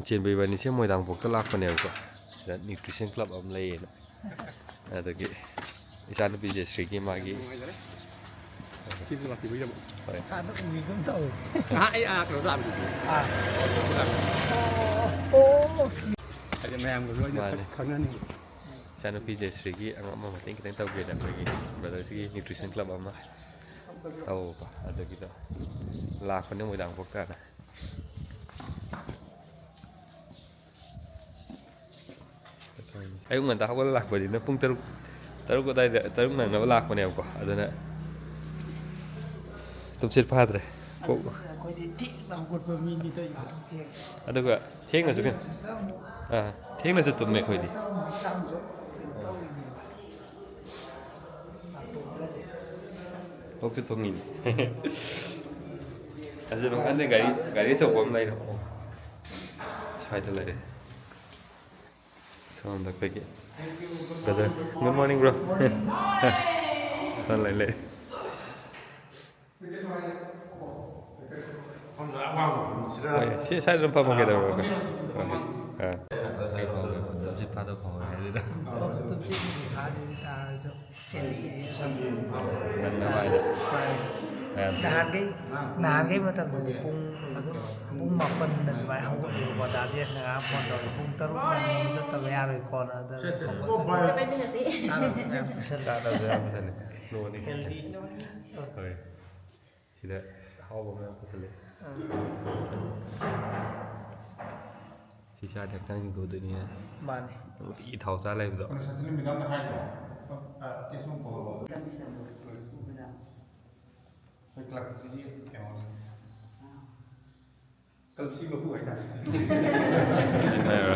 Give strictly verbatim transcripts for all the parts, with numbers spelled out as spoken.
ꯆꯦꯟꯕ ꯏꯕꯥꯅꯤꯁꯦ ꯃꯣꯏꯔꯥꯡꯐꯣꯛꯇ ꯂꯥꯛꯄꯅꯦꯕꯀꯣ, ꯁꯤꯗ nutrition club ꯑꯃ ꯂꯩꯌꯦꯅ꯫ ꯑꯗꯒꯤ ꯏꯆꯥꯅꯨꯄꯤ ꯖꯦꯁ꯭ꯔꯤꯒꯤ ꯃꯥꯒꯤ ꯁꯤꯁꯨ ꯂꯥꯛꯄꯤꯕꯒꯤꯗꯃꯛ꯫ ꯍꯣꯏ꯫ ꯑꯥꯗ ꯎꯈꯤꯒꯨꯝ ꯇꯧꯋꯤ꯫ ꯑꯥ, ꯑꯩ ꯑꯥ ꯀꯩꯅꯣ ꯂꯥꯛꯄꯗꯨꯗꯤ꯫ ꯑꯥ꯫ ꯑꯣ, ꯑꯣ꯫ ꯍꯥꯏꯗꯤ ꯃꯌꯥꯝꯒꯁꯨ ꯑꯩꯅ ꯃꯥꯅꯦ꯫ ꯁꯛ ꯈꯪꯅꯅꯤꯡꯕ꯫ ꯏꯆꯥꯅꯨꯄꯤ ꯖꯦꯁ꯭ꯔꯤꯒꯤ ꯑꯉꯝꯕ ꯃꯇꯦꯡ ꯈꯤꯇꯪ ꯇꯧꯒꯦꯅ ꯑꯩꯈꯣꯏꯒꯤ brotherꯁꯤꯒꯤ nutrition club ꯑꯃ ꯇꯧꯕ, ꯑꯗꯨꯒꯤꯗꯣ ꯂꯥꯛꯄꯅꯦ ꯃꯣꯏꯔꯥꯡꯐꯣꯛꯇꯅ꯫ ꯑꯌꯨꯛ ꯉꯟꯇꯥ ꯍꯧꯒꯠꯂ ꯂꯥꯛꯄꯅꯤꯅ ꯄꯨꯡ ꯇꯔꯨꯛ, ꯇꯔꯨꯛ ꯑꯗꯥꯏꯗ, ꯇꯔꯨꯛ ꯅꯪꯅꯕ ꯂꯥꯛꯄꯅꯦꯕꯀꯣ, ꯑꯗꯨꯅ ꯇꯨꯝꯁꯤꯠ ꯐꯥꯗ꯭ꯔꯦ꯫ ꯀꯣꯛ ꯑꯩꯈꯣꯏꯗꯤ ꯊꯦꯡꯅ ꯍꯧꯒꯠꯄ ꯃꯤꯅꯤ ꯀꯩꯅꯣ, ꯊꯦꯡ- ꯑꯗꯨꯒ ꯊꯦꯡꯅꯁꯨ ꯀꯩꯅꯣ, ꯑꯥ, ꯊꯦꯡꯅꯁꯨ ꯇꯨꯝꯃꯦ ꯑꯩꯈꯣꯏꯗꯤ꯫ ꯍꯛꯆꯥꯡꯁꯨ ꯀꯩꯅꯣ ꯇꯧꯔꯤꯅꯦꯕ꯫ ꯀꯣꯛꯁꯨ ꯊꯣꯡꯉꯤꯅꯤ꯫ ꯑꯁꯤ ꯃꯈꯥꯗ ꯒꯥꯔꯤ, ꯒꯥꯔꯤ ꯑꯆꯧꯕ ꯑꯃ ꯂꯩꯔꯦ꯫ ꯁ꯭ꯋꯥꯏꯗ ꯂꯩꯔꯦ꯫ ꯁꯣꯝꯗ ꯑꯩꯈꯣꯏꯒꯤ brother꯫ Good morning, bro꯫ ꯂꯩ, ꯂꯩ꯫ ꯍꯣꯏ, ꯁꯤ ꯁ꯭ꯋꯥꯏꯗ ꯑꯗꯨꯝ ꯐꯝꯃꯣ, ꯀꯩꯗꯧꯔꯒꯦ? ꯍꯣꯏ, ꯍꯣꯏ꯫ ꯑꯥ꯫ ꯇꯨꯝꯁꯤꯠ ꯐꯥꯗꯕ ꯐꯥꯎꯔꯦ ꯍꯥꯏꯗꯨꯗ꯫ ꯅꯪꯅ ꯍꯥꯏꯗꯣ꯫ ꯃꯌꯥꯝ ꯅꯍꯥꯟꯈꯩ, ꯅꯍꯥꯟꯈꯩ ꯃꯇꯝꯗꯗꯤ ꯄꯨꯡ ꯑꯗꯨꯝ ꯄꯨꯡ ꯃꯥꯄꯟ ꯑꯗꯨꯃꯥꯏꯅ ꯍꯧꯒꯠꯂꯦꯕꯀꯣ꯫ ꯗꯥ ꯗꯦꯁꯅ ꯉꯔꯥꯡ phone ꯇꯧꯔꯛꯑꯦ, "ꯄꯨꯡ ꯇꯔꯨꯛ ꯅꯪꯅꯕ ꯆꯠꯇꯕ ꯌꯥꯔꯣꯏꯀꯣꯅ", ꯑꯗꯨꯅ ꯍꯧꯒꯠꯂꯦ꯫ ꯆꯠꯃꯤꯟꯅꯁꯤ꯫ ꯆꯥꯅꯕ ꯃꯌꯥꯝ ꯄꯨꯁꯜꯂꯦ꯫ ꯆꯥꯅꯕꯁꯦ ꯌꯥꯝ ꯄꯨꯁꯜꯂꯦ꯫ ꯅꯣꯡꯃꯗꯤ ꯍꯣꯏ꯫ ꯁꯤꯗ ꯑꯍꯥꯎꯕ ꯃꯌꯥꯝ ꯄꯨꯁꯜꯂꯦ꯫ ꯑꯥ꯫ ꯁꯤ ꯆꯥꯗꯤ ꯍꯛꯆꯥꯡ ꯁꯦꯡꯗꯣꯛꯑꯗꯣꯏꯅꯤꯅꯦ꯫ ꯃꯥꯅꯤ꯫ ꯅꯨꯡꯇꯤꯒꯤ ꯊꯥꯎ ꯆꯥ ꯂꯩꯕꯗꯣ꯫ ꯀꯩꯅꯣ, ꯁꯆꯤꯟ ꯃꯦꯗꯥꯝꯅ ꯍꯥꯏꯗ꯭ꯔꯣ? ꯑ, ꯀꯦꯁꯣꯟ ꯀꯧꯔꯣ꯫ ꯀꯟꯗꯤꯁꯟꯗꯣ ꯎꯕꯗ꯫ ꯑꯩꯈꯣꯏ ꯀ꯭ꯂꯕꯁꯤꯒꯤ ꯀꯩꯅꯣꯅꯤ꯫ ꯑꯥ꯫ ꯀ꯭ꯂꯕꯁꯤꯒꯤ ꯃꯄꯨ ꯍꯥꯏꯇꯥꯔꯦ꯫ ꯍꯥꯏꯔꯣ꯫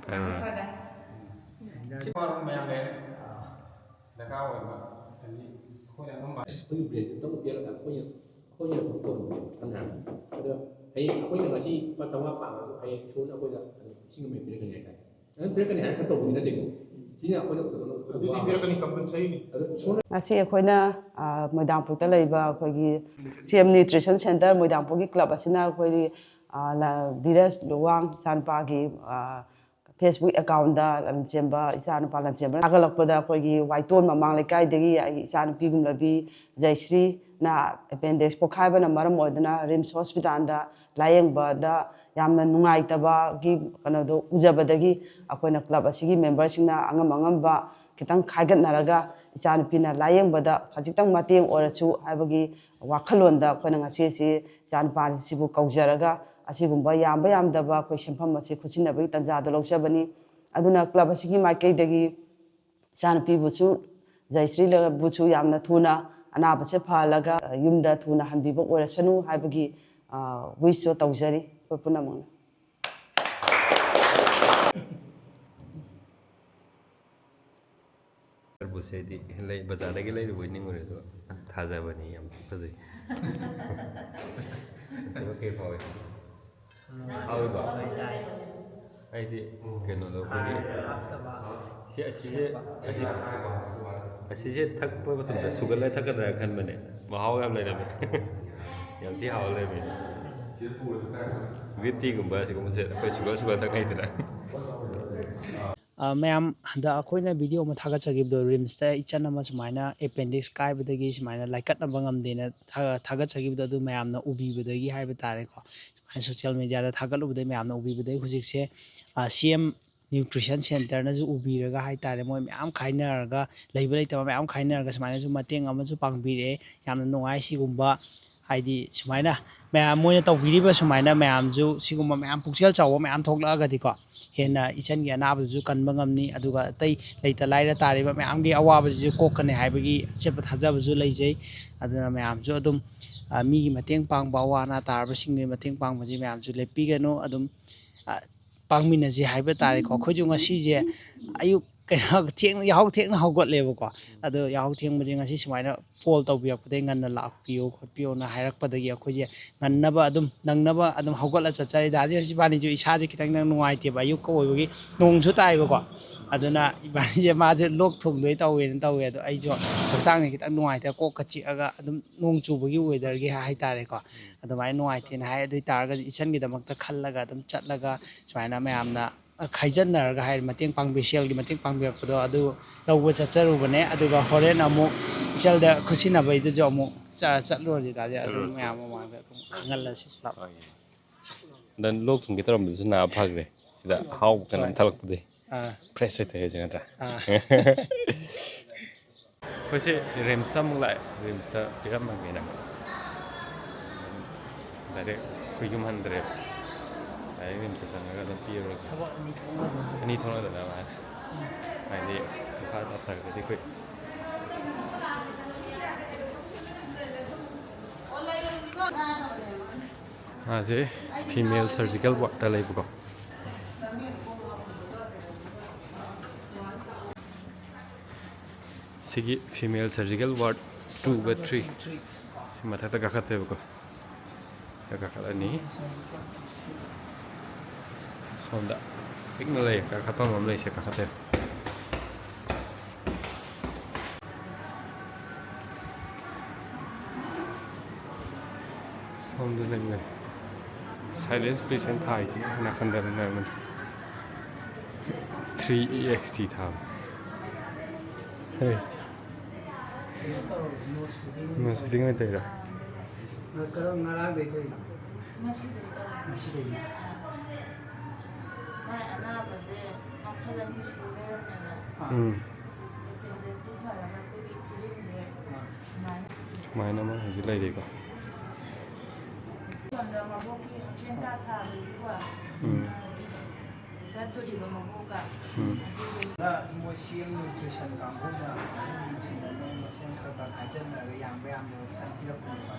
ꯍꯥꯏꯔꯣ꯫ ꯁꯤ ꯃꯌꯥꯝ ꯂꯩꯔꯦ꯫ ꯗꯔꯀꯥꯔ ꯑꯣꯏꯕ, ꯍꯥꯏꯗꯤ ꯑꯩꯈꯣꯏꯅ ꯑꯗꯨꯝ ꯑꯩꯈꯣꯏꯒꯤ brainꯗ ꯇꯧ ꯄꯤꯔꯒ ꯑꯩꯈꯣꯏꯅ, ꯑꯩꯈꯣꯏꯅ ꯑꯗꯨꯝ ꯇꯧꯕꯅꯦ ꯁꯝꯅ ꯍꯥꯏꯔꯕꯗ꯫ ꯑꯗꯣ ꯍꯌꯦꯡ ꯑꯩꯈꯣꯏꯅ ꯉꯁꯤ ꯂꯨꯄꯥ ꯆꯥꯝꯃꯉꯥ ꯄꯥꯝꯃꯁꯨ ꯍꯌꯦꯡ ꯏꯁꯣꯔꯅ ꯑꯩꯈꯣꯏꯗ ꯂꯤꯁꯤꯡ ꯑꯃ ꯄꯤꯔꯛꯀꯅꯤ ꯍꯥꯏꯇꯥꯔꯦ꯫ ꯑꯗꯨꯝ ꯄꯤꯔꯛꯀꯅꯤ ꯍꯥꯏꯅ ꯈꯟ ꯇꯧꯕꯗꯤ ꯅꯠꯇꯦꯀꯣ꯫ ꯁꯤꯅ ꯑꯩꯈꯣꯏꯅ ꯐꯖꯅ ꯑꯗꯨꯗꯤ ꯄꯤꯔꯛꯀꯅꯤ, compulsoryꯅꯤ꯫ ꯑꯗꯣ ꯏꯁꯣꯔꯅ ꯉꯁꯤ ꯑꯩꯈꯣꯏꯅ, ꯑ, ꯃꯣꯏꯗꯥꯡꯄꯣꯛꯇ ꯂꯩꯕ ꯑꯩꯈꯣꯏꯒꯤ ꯁꯤ ꯑꯦꯝ Nutrition Centre ꯃꯣꯏꯗꯥꯡꯄꯣꯛꯀꯤ club ꯑꯁꯤꯅ ꯑꯩꯈꯣꯏꯒꯤ, ꯑ, ꯂ-, ꯙꯤꯔꯖ ꯂꯨꯋꯥꯡ, ꯏꯆꯥꯅꯨꯄꯥꯒꯤ, ꯑ, Facebook account-ꯇ ꯂꯟꯆꯦꯟꯕ, ꯏꯆꯥꯅꯨꯄꯥ ꯂꯟꯆꯦꯟꯕꯅ ꯊꯥꯒꯠꯂꯛꯄꯗ, ꯑꯩꯈꯣꯏꯒꯤ ꯋꯥꯏꯇꯣꯟ ꯃꯃꯥꯡ ꯂꯩꯀꯥꯏꯗꯒꯤ ꯑꯩꯒꯤ ꯏꯆꯥꯅꯨꯄꯤ ꯒꯨꯝꯂꯕꯤ ꯖꯌꯁ꯭ꯔꯤꯅ appendix ꯄꯣꯛꯈꯥꯏꯕꯅ ꯃꯔꯝ ꯑꯣꯏꯗꯨꯅ RIMS hospital-ꯗ ꯂꯥꯌꯦꯡꯕꯗ ꯌꯥꯝꯅ ꯅꯨꯡꯉꯥꯏꯇꯕꯒꯤ ꯀꯩꯅꯣꯗꯣ ꯎꯖꯕꯗꯒꯤ, ꯑꯩꯈꯣꯏꯅ club ꯑꯁꯤꯒꯤ member-ꯁꯤꯡꯅ ꯑꯉꯝ ꯑꯉꯝꯕ ꯈꯤꯇꯪ ꯈꯥꯏꯒꯠꯅꯔꯒ, ꯏꯆꯥꯅꯨꯄꯤꯅ ꯂꯥꯌꯦꯡꯕꯗ ꯈꯖꯤꯛꯇꯪ ꯃꯇꯦꯡ ꯑꯣꯏꯔꯁꯨ ꯍꯥꯏꯕꯒꯤ ꯋꯥꯈꯜꯂꯣꯟꯗ ꯑꯩꯈꯣꯏꯅ ꯉꯁꯤ ꯑꯁꯤ ꯏꯆꯥꯅꯨꯄꯥꯁꯤꯕꯨ ꯀꯧꯖꯔꯒ ꯑꯁꯤꯒꯨꯝꯕ ꯌꯥꯝꯕ ꯌꯥꯝꯗꯕ ꯑꯩꯈꯣꯏ ꯁꯦꯟꯐꯝ ꯑꯁꯤ ꯈꯨꯠꯁꯤꯟꯅꯕꯒꯤ ꯇꯥꯟꯖꯥꯗꯣ ꯂꯧꯖꯕꯅꯤ꯫ ꯑꯗꯨꯅ club ꯑꯁꯤꯒꯤ ꯃꯥꯏꯀꯩꯗꯒꯤ ꯏꯆꯥꯅꯨꯄꯤꯕꯨꯁꯨ, ꯖꯌꯁ꯭ꯔꯤꯕꯨꯁꯨ ꯌꯥꯝꯅ ꯊꯨꯅ ꯑꯅꯥꯕꯁꯦ ꯐꯍꯜꯂꯒ ꯌꯨꯝꯗ ꯊꯨꯅ ꯍꯟꯕꯤꯕ ꯑꯣꯏꯔꯁꯅꯨ ꯍꯥꯏꯕꯒꯤ, ꯑ, wish-ꯁꯨ ꯇꯧꯖꯔꯤ ꯑꯩꯈꯣꯏ ꯄꯨꯝꯅꯃꯛꯅ꯫ ꯇꯔꯕꯨꯖꯁꯤꯗꯤ ꯂꯩ-, ꯕꯖꯥꯔꯗꯒꯤ ꯂꯩꯔꯨꯕꯩ ꯅꯤꯡꯉꯨꯔꯦ, ꯑꯗꯣ ꯊꯥꯖꯕꯅꯤ, ꯌꯥꯝ ꯊꯤ ꯐꯖꯩ꯫ ꯀꯩꯅꯣ ꯀꯩ ꯐꯥꯎꯋꯦ? ꯍꯥꯎꯋꯤꯀꯣ? ꯑꯩꯗꯤ ꯀꯩꯅꯣꯗꯣ ꯑꯩꯈꯣꯏꯒꯤ ꯁꯤ, ꯑꯁꯤꯁꯦ, ꯑꯁꯤ, ꯑꯁꯤꯁꯦ ꯊꯛꯄ ꯃꯇꯝꯗ ꯁꯨꯒꯠꯂ ꯊꯛꯀꯗ꯭ꯔꯥ ꯈꯟꯕꯅꯦ, ꯃꯍꯥꯎ ꯌꯥꯝ ꯂꯩꯔꯝꯃꯦ꯫ ꯌꯥꯝ ꯊꯤ ꯍꯥꯎ ꯂꯩꯔꯝꯃꯦ꯫ Green tea-ꯒꯨꯝꯕ ꯁꯤꯒꯨꯝꯕꯁꯦ ꯑꯩꯈꯣꯏ ꯁꯨꯒꯔ, ꯁꯨꯒꯔ ꯊꯛꯅꯩꯗꯅ꯫ ꯑ, ꯃꯌꯥꯝ, ꯍꯟꯗꯛ ꯑꯩꯈꯣꯏꯅ video ꯑꯃ ꯊꯥꯒꯠꯆꯈꯤꯕꯗꯣ, RIMS-ꯇ ꯏꯆꯟ ꯑꯃ ꯁꯨꯃꯥꯏꯅ appendix ꯀꯥꯏꯕꯗꯒꯤ ꯁꯨꯃꯥꯏꯅ ꯂꯥꯏꯀꯠꯅꯕ ꯉꯝꯗꯦꯅ ꯊꯥ-, ꯊꯥꯒꯠꯆꯈꯤꯕꯗꯣ, ꯑꯗꯨ ꯃꯌꯥꯝꯅ ꯎꯕꯤꯕꯗꯒꯤ ꯍꯥꯏꯕ ꯇꯥꯔꯦꯀꯣ, ꯁꯨꯃꯥꯏꯅ social media-ꯗ ꯊꯥꯒꯠꯂꯨꯕꯗꯒꯤ ꯃꯌꯥꯝꯅ ꯎꯕꯤꯕꯗꯒꯤ ꯍꯧꯖꯤꯛꯁꯦ, ꯑ, CM Nutrition Centre-ꯅꯁꯨ ꯎꯕꯤꯔꯒ ꯍꯥꯏ ꯇꯥꯔꯦ, ꯃꯣꯏ ꯃꯌꯥꯝ ꯈꯥꯏꯅꯔꯒ, ꯂꯩꯕ ꯂꯩꯇꯕ ꯃꯌꯥꯝ ꯈꯥꯏꯅꯔꯒ ꯁꯨꯃꯥꯏꯅꯁꯨ ꯃꯇꯦꯡ ꯑꯃꯁꯨ ꯄꯥꯡꯕꯤꯔꯛꯑꯦ꯫ ꯌꯥꯝꯅ ꯅꯨꯡꯉꯥꯏ ꯁꯤꯒꯨꯝꯕ, ꯍꯥꯏꯗꯤ ꯁꯨꯃꯥꯏꯅ ꯃꯌꯥꯝ ꯃꯣꯏꯅ ꯇꯧꯕꯤꯔꯤꯕ ꯁꯨꯃꯥꯏꯅ ꯃꯌꯥꯝꯁꯨ ꯁꯤꯒꯨꯝꯕ ꯃꯌꯥꯝ ꯄꯨꯛꯆꯦꯜ ꯆꯥꯎꯕ ꯃꯌꯥꯝ ꯊꯣꯛꯂꯛꯑꯒꯗꯤꯀꯣ, ꯍꯦꯟꯅ ꯏꯆꯟꯒꯤ ꯑꯅꯥꯕꯗꯨꯁꯨ ꯀꯟꯕ ꯉꯝꯅꯤ, ꯑꯗꯨꯒ ꯑꯇꯩ ꯂꯩꯇ ꯂꯥꯏꯔ ꯇꯥꯔꯤꯕ ꯃꯌꯥꯝꯒꯤ ꯑꯋꯥꯕꯁꯤꯁꯨ ꯀꯣꯛꯀꯅꯤ ꯍꯥꯏꯕꯒꯤ ꯑꯆꯦꯠꯄ ꯊꯥꯖꯕꯁꯨ ꯂꯩꯖꯩ꯫ ꯑꯗꯨꯅ ꯃꯌꯥꯝꯁꯨ ꯑꯗꯨꯝ, ꯑ, ꯃꯤꯒꯤ ꯃꯇꯦꯡ ꯄꯥꯡꯕ, ꯑꯋꯥ ꯑꯅꯥ ꯇꯥꯔꯕꯁꯤꯡꯒꯤ ꯃꯇꯦꯡ ꯄꯥꯡꯕꯁꯤ ꯃꯌꯥꯝꯁꯨ ꯂꯦꯞꯄꯤꯒꯅꯨ꯫ ꯑꯗꯨꯝ, ꯑ, ꯄꯥꯡꯃꯤꯟꯅꯁꯤ ꯍꯥꯏꯕ ꯇꯥꯔꯦꯀꯣ꯫ ꯑꯩꯈꯣꯏꯁꯨ ꯉꯁꯤꯁꯦ ꯑꯌꯨꯛ ꯀꯩꯅꯣ, ꯊꯦꯡꯅ, ꯌꯥꯍꯧ ꯊꯦꯡꯅ ꯍꯧꯒꯠꯂꯦꯕꯀꯣ꯫ ꯑꯗꯣ ꯌꯥꯍꯧ ꯊꯦꯡꯕꯁꯦ ꯉꯁꯤ ꯁꯨꯃꯥꯏꯅ ꯀꯣꯜ ꯇꯧꯕꯤꯔꯛꯄꯗꯒꯤ, ꯉꯟꯅ ꯂꯥꯛꯄꯤꯌꯨ ꯈꯣꯠꯄꯤꯌꯨꯅ ꯍꯥꯏꯔꯛꯄꯗꯒꯤ ꯑꯩꯈꯣꯏꯁꯦ ꯉꯟꯅꯕ ꯑꯗꯨꯝ, ꯅꯪꯅꯕ ꯑꯗꯨꯝ ꯍꯧꯒꯠꯂ ꯆꯠꯆꯔꯦ꯫ ꯗꯥꯗꯤ ꯍꯧꯖꯤꯛ ꯏꯕꯥꯅꯤꯁꯨ ꯏꯁꯥꯁꯦ ꯈꯤꯇꯪ ꯅꯨꯡꯉꯥꯏꯇꯦꯕ, ꯑꯌꯨꯛꯀ ꯑꯣꯏꯕꯒꯤ ꯅꯣꯡꯁꯨ ꯇꯥꯏꯕꯀꯣ꯫ ꯑꯗꯨꯅ ꯏꯕꯥꯅꯤꯁꯦ, ꯃꯥꯁꯦ ꯂꯣꯛ ꯊꯨꯡꯗꯣꯏ ꯇꯧꯋꯦꯅ ꯇꯧꯋꯦ꯫ ꯑꯗꯣ ꯑꯩꯁꯨ ꯍꯛꯆꯥꯡꯁꯦ ꯈꯤꯇꯪ ꯅꯨꯡꯉꯥꯏꯇꯦ, ꯀꯣꯛꯀ ꯆꯤꯛꯑꯒ ꯑꯗꯨꯝ ꯅꯣꯡ ꯆꯨꯕꯒꯤ ꯋꯦꯗꯔꯒꯤ ꯍꯥꯏꯇꯥꯔꯦꯀꯣ꯫ ꯑꯗꯨꯃꯥꯏꯅ ꯅꯨꯡꯉꯥꯏꯇꯦꯅ ꯍꯥꯏ꯫ ꯑꯗꯨ ꯑꯣꯏ ꯇꯥꯔꯒꯁꯨ ꯏꯆꯟꯒꯤꯗꯃꯛꯇ ꯈꯜꯂꯒ ꯑꯗꯨꯝ ꯆꯠꯂꯒ ꯁꯨꯃꯥꯏꯅ ꯃꯌꯥꯝꯅ ꯈꯥꯏꯖꯟꯅꯔꯒ ꯍꯥꯏꯔ ꯃꯇꯦꯡ ꯄꯥꯡꯕꯤ-, ꯁꯦꯜꯒꯤ ꯃꯇꯦꯡ ꯄꯥꯡꯕꯤꯔꯛꯄꯗꯣ ꯑꯗꯨ ꯂꯧꯕ ꯆꯠꯆꯔꯨꯕꯅꯦ꯫ ꯑꯗꯨꯒ ꯍꯣꯔꯦꯟ ꯑꯃꯨꯛ ꯏꯆꯜꯗ ꯈꯨꯠꯁꯤꯟꯅꯕꯩꯗꯨꯁꯨ ꯑꯃꯨꯛ ꯆ-, ꯆꯠꯂꯨꯔꯁꯤ ꯇꯥꯗꯤ꯫ ꯑꯗꯨ ꯆꯠꯂꯨꯔꯁꯤ꯫ ꯃꯌꯥꯝ ꯃꯃꯥꯡꯗ ꯑꯗꯨꯝ ꯈꯪꯍꯜꯂꯁꯤ ꯄꯨꯂꯞ꯫ ꯍꯣꯏ꯫ ꯅꯪ ꯂꯣꯛ ꯊꯨꯡꯒꯦ ꯇꯧꯔꯝꯕꯗꯨꯁꯨ ꯅꯥ ꯐꯈ꯭ꯔꯦ꯫ ꯁꯤꯗ ꯑꯍꯥꯎꯕ ꯀꯩꯅꯣꯝ ꯍꯣꯏ꯫ ꯊꯛꯂꯛꯄꯗꯒꯤ꯫ ꯑꯥ꯫ ꯐ꯭ꯔꯦꯁ ꯑꯣꯏꯊꯣꯛꯑꯦ ꯍꯧꯖꯤꯛ ꯅꯠꯇ꯭ꯔꯥ? ꯑꯥ꯫ ꯑꯩꯈꯣꯏꯁꯦ ꯔꯤꯝꯁꯇ ꯑꯃꯨꯛ ꯂꯥꯛꯑꯦ꯫ ꯔꯤꯝꯁꯇ ꯄꯤꯔꯝꯃꯒꯦꯅ꯫ ꯗꯥꯏꯔꯦꯛ ꯑꯩꯈꯣꯏ ꯌꯨꯝ ꯍꯟꯗ꯭ꯔꯦꯕ꯫ ꯗꯥꯏꯔꯦꯛ ꯔꯤꯝꯁꯇ ꯆꯪꯉꯒ ꯑꯗꯨꯝ ꯄꯤꯔꯨꯔꯒꯦ꯫ ꯊꯕꯛ ꯑꯅꯤ ꯊꯣꯛꯅꯗꯅ꯫ ꯑꯅꯤ ꯊꯣꯛꯅꯗꯅꯕ ꯍꯥꯏꯅ꯫ ꯍꯥꯏꯗꯤ ꯃꯈꯥ ꯇꯥꯊꯔꯒꯗꯤ ꯑꯩꯈꯣꯏ ꯃꯥꯁꯦ ꯐꯤꯃꯦꯜ ꯁꯔꯖꯤꯀꯦꯜ ꯋꯥꯔꯗꯇ ꯂꯩꯕꯀꯣ꯫ ꯁꯤꯒꯤ ꯐꯤꯃꯦꯜ ꯁꯔꯖꯤꯀꯦꯜ ꯋꯥꯔꯗ ꯇꯨꯒ ꯊ꯭ꯔꯤ꯫ ꯁꯤ ꯃꯊꯛꯇ ꯀꯥꯈꯠꯇꯣꯏꯕꯀꯣ꯫ ꯁꯤꯗ ꯀꯥꯈꯠꯂꯅꯤ꯫ ꯁꯣꯝꯗ ꯄꯤꯛꯅ ꯂꯩ, ꯀꯥꯈꯠꯐꯝ ꯑꯃ ꯂꯩ, ꯁꯤꯗ ꯀꯥꯈꯠꯇꯣꯏꯕ꯫ ꯁꯣꯝꯗ ꯂꯩꯕꯅꯦ꯫ ꯁꯥꯏꯂꯦꯟꯁ ꯄꯦꯁꯦꯟ ꯊꯥꯏꯁꯦ ꯅꯥꯀꯟꯗ ꯂꯩꯔꯝꯃꯅꯤ꯫ ꯊ꯭ꯔꯤ ꯏ ꯑꯦꯛꯁ ꯇꯤ ꯊꯥꯕ꯫ ꯍꯦ꯫ ꯀꯩꯅꯣ ꯇꯧꯔꯕ, ꯅꯣꯁ ꯐꯤꯗꯤꯡ ꯅꯣꯁ ꯐꯤꯗꯤꯡ ꯑꯣꯏꯅ ꯇꯧꯔꯤꯔꯥ? ꯉ-, ꯀꯔꯝ, ꯉꯔꯥꯡꯗꯩ ꯇꯧꯔꯤꯔꯣ? ꯉꯁꯤꯗꯩ ꯇꯧꯔꯦ꯫ ꯉꯁꯤꯗꯩꯅꯦ꯫ ꯃꯥꯏ ꯑꯅꯥꯕꯁꯦ ꯃꯈꯜ ꯑꯅꯤ ꯁꯨ ꯂꯩꯔꯝꯃꯦꯕ꯫ ꯑꯥ꯫ ꯎꯝ꯫ ꯑꯦꯄꯦꯟꯗꯤꯛꯁꯇꯤ ꯐꯔꯒ ꯑꯩꯈꯣꯏꯒꯤ ꯊꯤꯔꯤꯟꯁꯦ ꯑꯥ꯫ ꯁꯨꯃꯥꯏꯅ꯫ ꯁꯨꯃꯥꯏꯅ ꯑꯃ ꯍꯧꯖꯤꯛ ꯂꯩꯔꯤꯀꯣ꯫ ꯁꯣꯝꯗ ꯃꯕꯣꯛꯀꯤ ꯍꯛꯁꯦꯜ ꯀꯥꯔꯗ ꯁꯥꯕꯒꯤꯀꯣ꯫ ꯎꯝ꯫ ꯆꯠꯇꯣꯔꯤꯕ ꯃꯕꯣꯛꯀ꯫ ꯎꯝ꯫ ꯑꯗꯨꯒꯤ ꯃꯣꯏ ꯁꯤ ꯑꯦꯝ ꯅ꯭ꯌꯨꯇ꯭ꯔꯤꯁꯟ ꯀꯥꯡꯕꯨꯅ ꯑꯍꯟꯁꯤꯡꯗ ꯃꯣꯏ ꯃꯁꯦꯟ ꯈꯔ ꯈꯔ ꯈꯥꯏꯖꯤꯟꯅꯔꯒ ꯌꯥꯝꯕ ꯌꯥꯝꯗꯕ ꯈꯤꯇꯪ ꯄꯤꯔꯛꯄꯅꯦꯕ꯫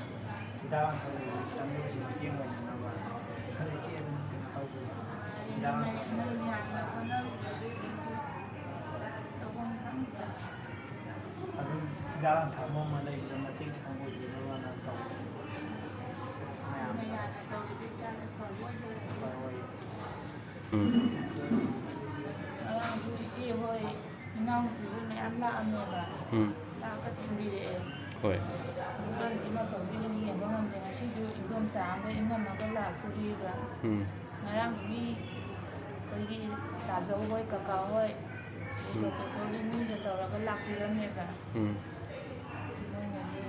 ꯍꯤꯗꯥꯛ ꯂꯥꯡꯊꯛ ꯂꯩꯕꯁꯤꯗ ꯃꯣꯏꯁꯨ ꯃꯇꯦꯡ ꯑꯣꯏꯅꯅꯕ꯫ ꯈꯜꯂꯦ ꯏꯆꯦ ꯑꯗꯨꯝ ꯀꯩꯅꯣ ꯇꯧꯕꯤꯌꯣ꯫ ꯍꯤꯗꯥꯛ ꯂꯥꯡꯊꯛ ꯅꯪ ꯌꯥꯝꯅ ꯍꯣꯠꯅꯕꯤꯕꯗꯨꯒꯤ ꯍꯤꯗꯥꯛ ꯂꯥꯡꯊꯛ ꯑꯃ ꯑꯃ ꯂꯩꯕꯗ ꯃꯇꯦꯡ ꯈꯤꯇꯪ ꯑꯣꯏꯕꯤꯅꯕꯅ ꯇꯧꯕꯅꯤ꯫ ꯃꯌꯥꯝ ꯃꯌꯥꯝꯅ ꯇꯧꯔꯤꯁꯦ ꯏꯆꯥꯁꯦ ꯐꯕ ꯑꯣꯏꯖꯔꯦ꯫ ꯐꯕ ꯑꯣꯏ꯫ ꯎꯝ꯫ ꯉꯔꯥꯡꯁꯨ ꯏꯆꯦ ꯍꯣꯏ ꯏꯅꯥꯎꯅꯨꯄꯤ ꯍꯣꯏ ꯃꯌꯥꯝ ꯂꯥꯛꯑꯝꯃꯦꯕ꯫ ꯎꯝ꯫ ꯆꯥꯛꯀ ꯊꯤꯟꯕꯤꯔꯛꯑꯦ꯫ ꯍꯣꯏ꯫ ꯑꯗꯨꯒ ꯏꯃꯥ ꯇꯧꯕꯤꯅ ꯌꯦꯡꯕ ꯉꯝꯗꯦ꯫ ꯉꯁꯤꯁꯨ ꯏꯗꯣꯝꯆꯥ ꯑꯃꯒ ꯏꯅꯝꯃꯒ ꯂꯥꯛꯇꯣꯔꯤꯕ꯫ ꯎꯝ꯫ ꯉꯔꯥꯡ ꯃꯤ ꯑꯩꯈꯣꯏꯒꯤ ꯇꯥꯖꯧ ꯍꯣꯏ, ꯀꯀꯥ ꯍꯣꯏ, ꯎꯝ꯫ ꯗꯣꯛꯇꯔ ꯁꯣꯜꯒꯤ ꯃꯤꯒ ꯇꯧꯔꯒ ꯂꯥꯛꯄꯤꯔꯝꯃꯦꯕ꯫ ꯎꯝ꯫ ꯃꯣꯏꯅꯁꯨ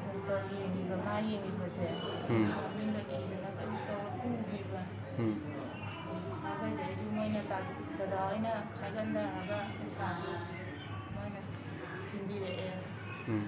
ꯗꯣꯛꯇꯔ ꯌꯦꯡꯉꯤꯕ, ꯃꯥ ꯌꯦꯡꯉꯤꯕꯁꯦ, ꯎꯝ꯫ ꯃꯃꯤꯡꯒ ꯏꯗꯅ ꯀꯔꯤ ꯇꯧꯔ ꯄꯨꯈꯤꯕ꯫ ꯎꯝ꯫ ꯑꯗꯨ ꯁꯥꯒꯩꯗꯩꯁꯨ ꯃꯣꯏꯅ ꯇꯥ-, ꯗꯗꯥ ꯍꯣꯏꯅ ꯈꯥꯏꯒꯠꯅꯔꯒ ꯄꯩꯁꯥꯗꯨ ꯃꯣꯏꯅ ꯊꯤꯟꯕꯤꯔꯛꯑꯦ꯫ ꯎꯝ꯫